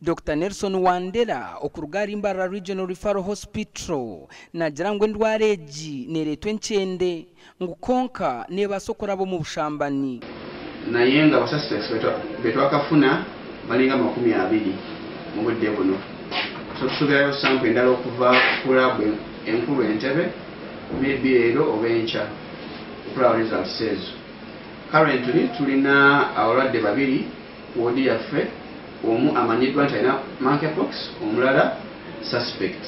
Dokita Nelson Wandera okuruga ahari Mbarara Regional Referral Hospital naagira ngu endwara egi neereetwa enkyende ngu kwonka neebaasa okuraba omu bushambani. Naye nga ba suspects betwakafuna balinga 20 mu budde buno, so tusuubirayo sample endala okuva ku lab enkulu Entebbe, maybe leero oba enkya, okulaba results ezo. Currently tulina abalwadde babiri ku wodi yaffe, omu amanyiddwa nti alina monkeypox, omulala suspect.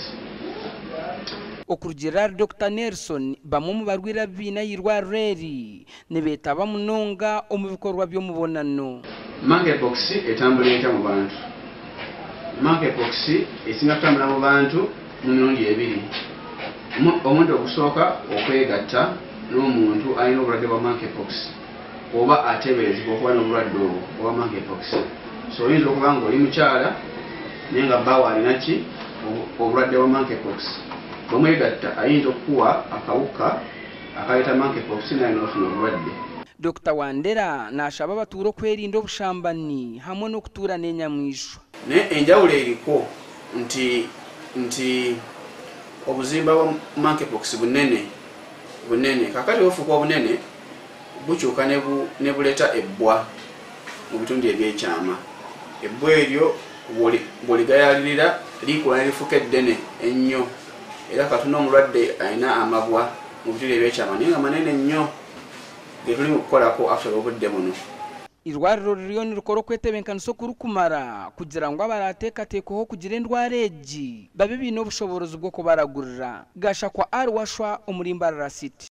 Okurugiirira ahari Dokita Nelson, bamwe omu barwaire abu baine aha irwariro eri nibeetaba munonga omu bikorwa by'omubonano. Monkeypox etambura etya mu bantu? Monkeypox esinga kutambura mu bantu mu mirundi ebiri. Omurundi ogusooka, okwegatta n'omuntu alina obulwadde bwa monkeypox oba ateeberezebwa okuba n'obulwadde obwo obwa monkeypox. So oyinza okuba nga oli mukyala naye nga bbaawo alina ki? Obulwadde bwa monkeypox. Bwemwegatta, ayinza okukuwa akawuka akaleeta monkeypox, naye n'ofuna obulwadde. Dr Wandera naashaba abatuura okwerinda obushambani hamwe n'okutuura n'enyamaishwa. Naye enjawulo eriko nti obuzimba bwa monkeypox bunene bunene. Kakati obufuuka obunene bukyuka ne buleeta ebbwa mu bitundu ebyekyama. Ebbwa eryo bw'oligayaalirira likula ne lifuuka eddene ennyo, era katuna omulwadde alina amabwa mu bitundu ebyekyama naye nga manene nnyo ge tuli mu kukolako actually obudde buno. Irwariro ririyo nirikora okwetebeekanisa okurikumara kugira ngu abarateekateekwaho kugira endwara egi babe baine obushoboorozi bw'okubaragurira. Gashakwa Ali Washwa omuri Mbarara City.